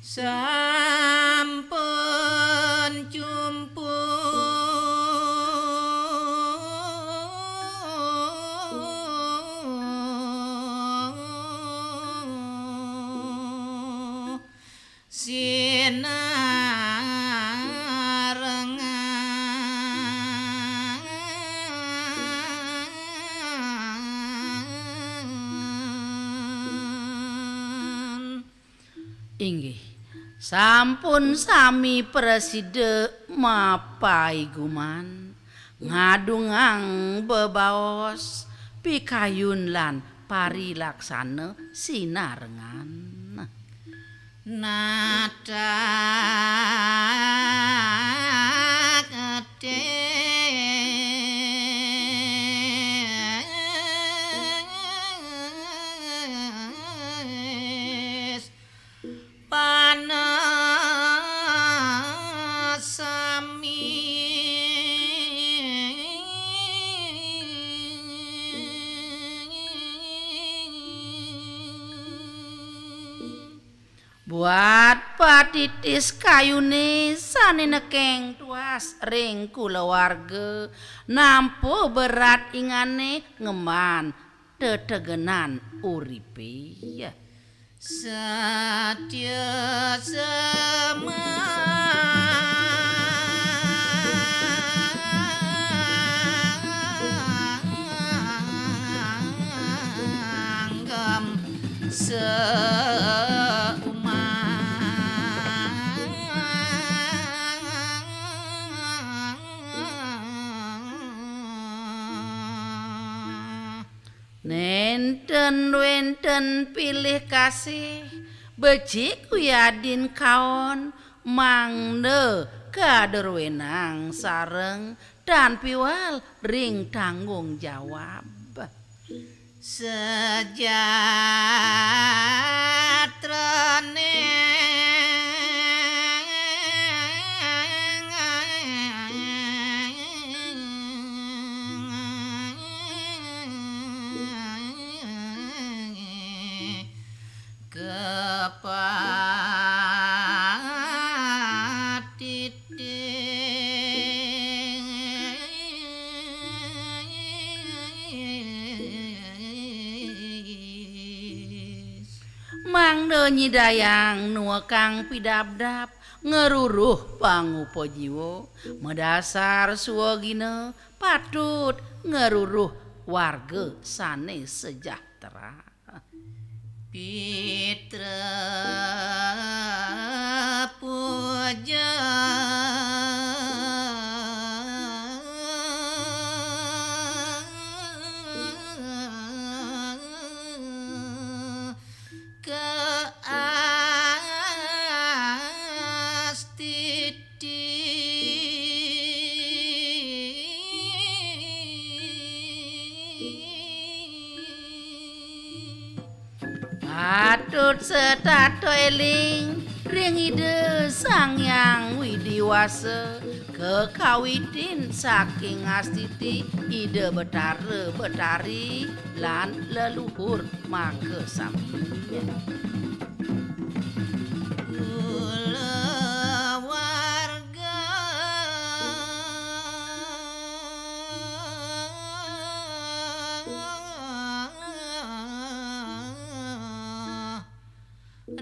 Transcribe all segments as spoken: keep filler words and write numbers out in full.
Sampun cumpu sinarengan. Inggih, sampun sami prasida mapaiguman, ngadungang bebaos, pikayun lan parilaksana sinarengan. Natak tes panasami. Buat patitis kayune sane nekeng tuas ring kulawarga, nampa berat ingane ngemban tetegenan uripe. Satya semanggam seuma. Nenten wenten pilih kasih, becik wiadin kaon, mangda kader wenang sareng tan piwal ring tanggung jawab. Sejahtera kepatitis. Mangda nyidayang nuekang pidabdab, ngruruh pangupa jiwa, madasar swagina patut ngruruh warga sane sejahtera. Pitra puja. Kaastiti. Patut setata eling ring Ida Sang Hyang Widi Wasa, kakawitin saking astiti Ida Betara Betari lan leluhur makasami. Kulawarga.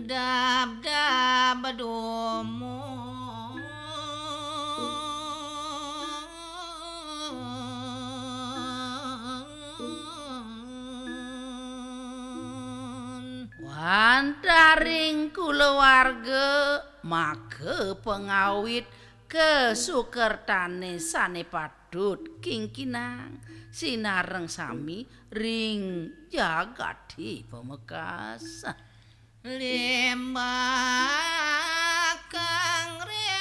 Dab dab domo. Wantah ring kulawarga maka pangawit kasukertane sane patut kingkinang sinareng sami ring jagate pamekas. Limbakang ring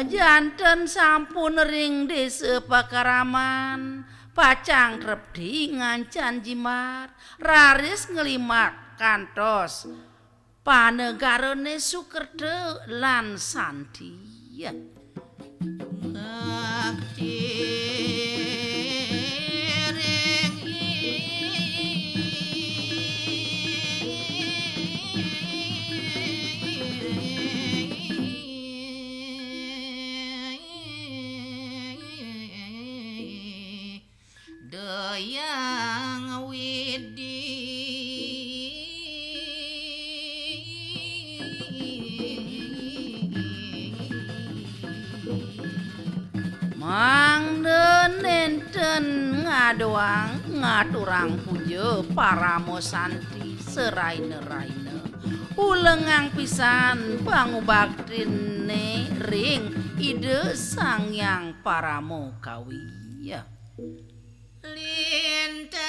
Janten sampun ring désa Pakaraman, pacang trepti ngancan jimbar, raris nglimbak kantos panegarané Sukerta lan Santi. Bakti ring Dayang Widi. Mangda nénten ngadoang ngaturang puja parama santi seraina-raina. Ulengang pisan pangubaktiné ring Ida Sang Hyang Parama Kawi. Lintang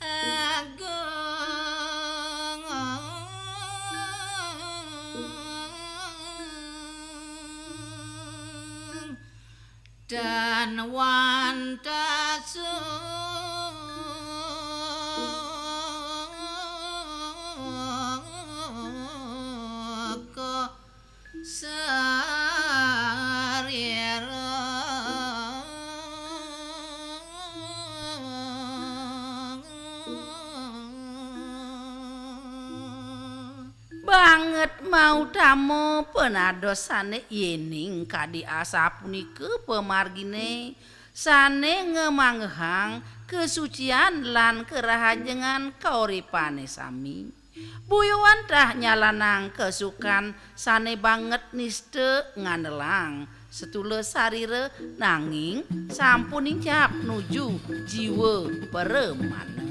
agung dan wantasuka sarira. Banget mautama panadosané yéning kadi asapunika pamarginé sané ngamanggehang kasucian lan karahajengan kauripané sami. Buyuan tah nyalanang kasukan sané banget nista ngandelang setula sarira, nanging sampun incap nuju jiwa paramana.